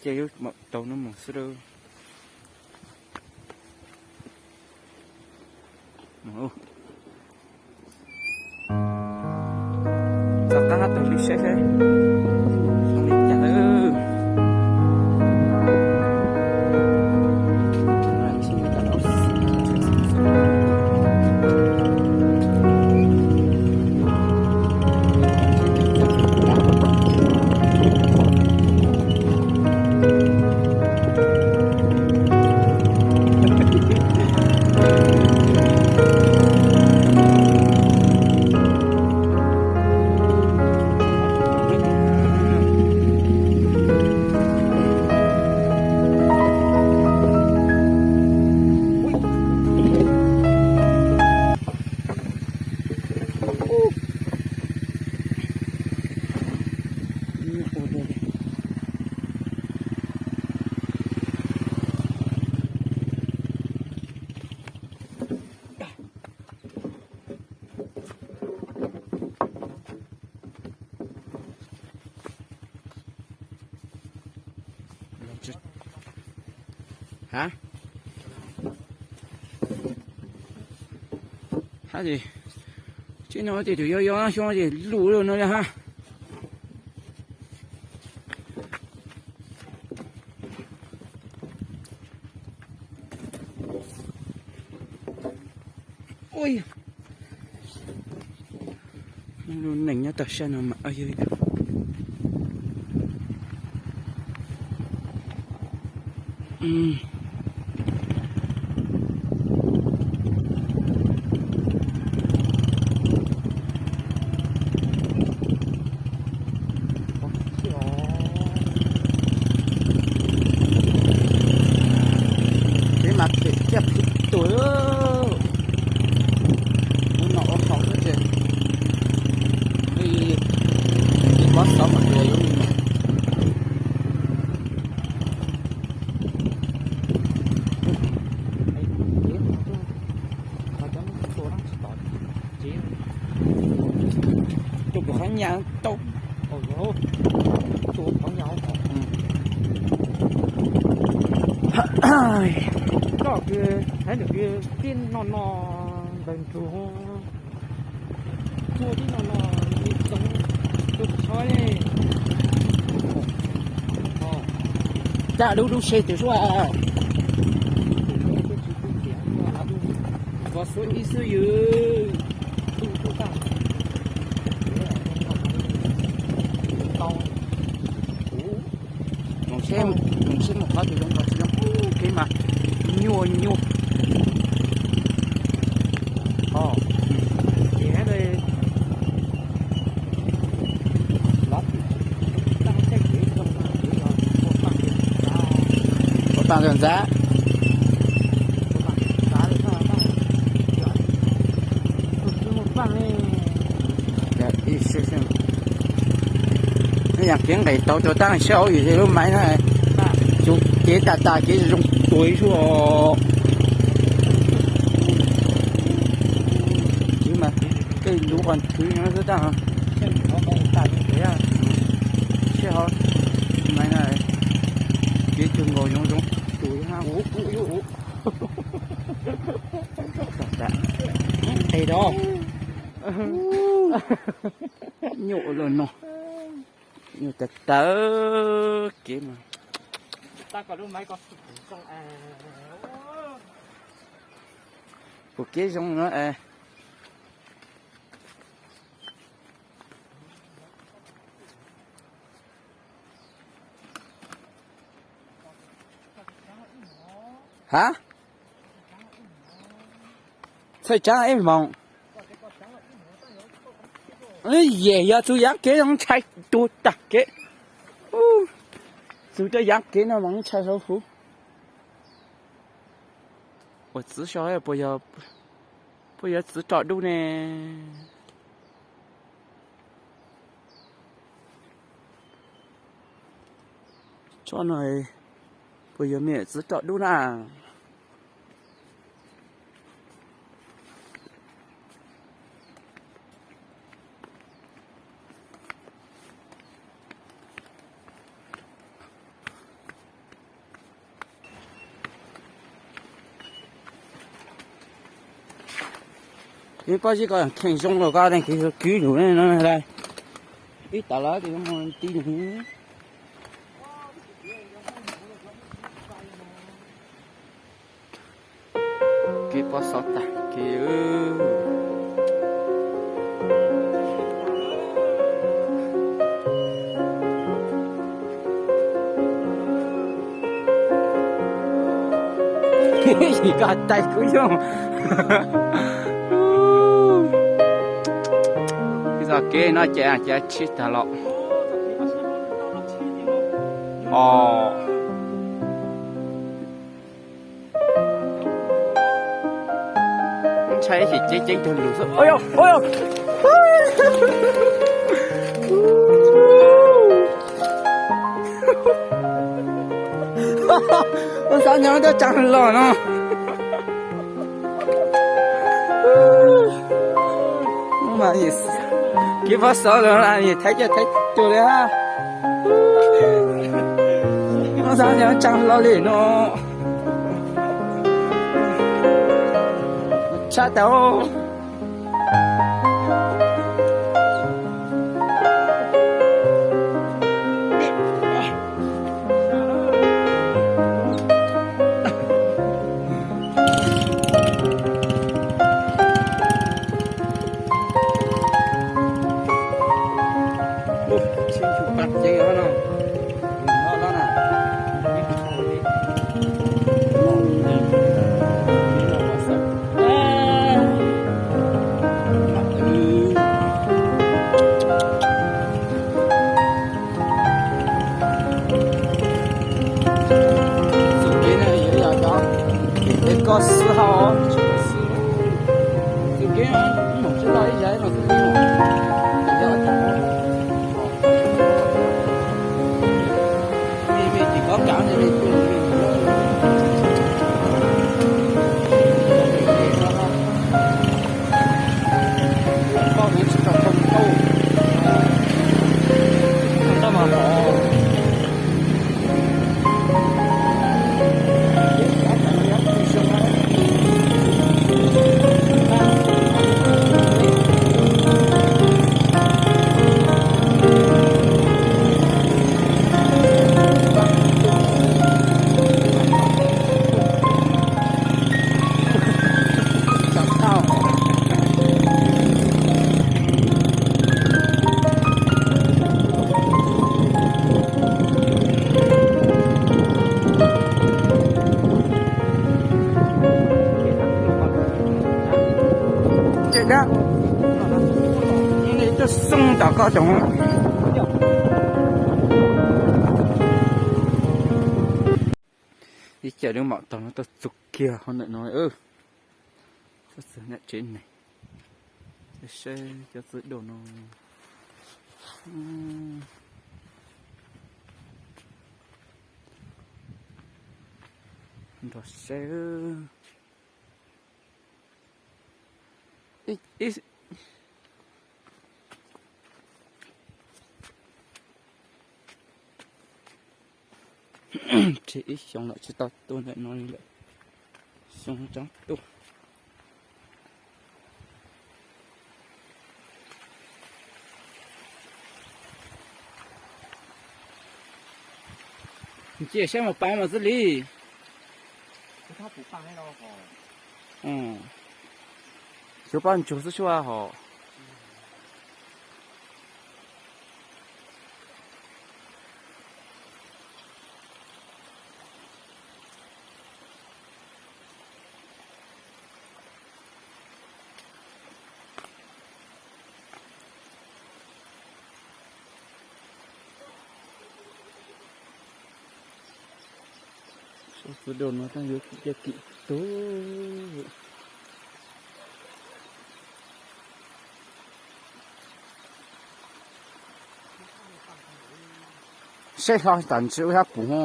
ces yuav tau hnub mus xwb lawm. Txog qab hab taug li saib saib zoo li cas lawm. Ha, ha, tsis no ces tus yog yog xyoo ces lus no ha. Lub neej nyob tag sab no mas yog Kev mas phem kiag phem tuag. Ub, no ua hauv xwb ces li, li pob xov mas yuav li no. Tus qhov nyas tau. Koj kws hais nws kws tib no no ntawm nrug, tib no no txoov tus tsho. Caj dub dub se tus suab. Koj suab ib xwb yws. Mus seb, mus seb mus qhov twg zoo qhov twg zoo, kev mas nyuaj nyuaj. Ua paj ntxav ntxav. Ib, yam kev nqes tau rau tab sab hauv yus lub maiv na, kev tas tas kev zoo tuag ib suab. Tsis mas tej lub qhov khwv no xwb tab sab hauv maiv na, kev tug nkaus zoo zoo tuag ib hab. Qe rau nyuaj ua luaj no, nyuaj tawv tawv kev mas. Puas kev zoo no es. Ha, txhawj tsaab ib moos. Yam yog txug yaav kev zoo ntshai tuag tag kev. Txug rau yaav kev no mas ntshai hauv huv. Ua txwv so, puas yog txwv roj dub ne? Tsob no puas yog me txwv roj dub na? Ib pob zeb ko kheej zoo los koj teej kwv kwv yus no lawm. Ib tas lawm tes ti nws. Kev pob xov tag kev. Yim ko tais kuv yoog. Ib txoj kev no ces ces tshib tag los. Os. Ntshai ces ceeb ceeb tug lus xwb. Ua xav nyob tuaj tsaa los no. Kev pob xov los yim thaib caj thaib cuag li. Ua xav nyob tsaa los li no. Tshaj tau. Txuj kev no yuav yog cov kev koj xwb hos. Txuj kev no tsis los ib yam no xwb. Ces dab, tuaj xoo tom koj cov. Ib co lub maum taug no tuaj txug kiag hauv ntawm no. Txog txug nram tsev neeg, saib cov txiv duaj no. Nrog saib. Tseg ib xyoo lawm tsis tau tuaj ntawm no li lawm. Xyoo tsaab tuaj. Cia saib mus pais mas xwb li. Xyov pab ntsuag xwb sua hos. Txiv duaj no tab yuav kim tug. Saib hlo tas ntsis ua hab pum ho.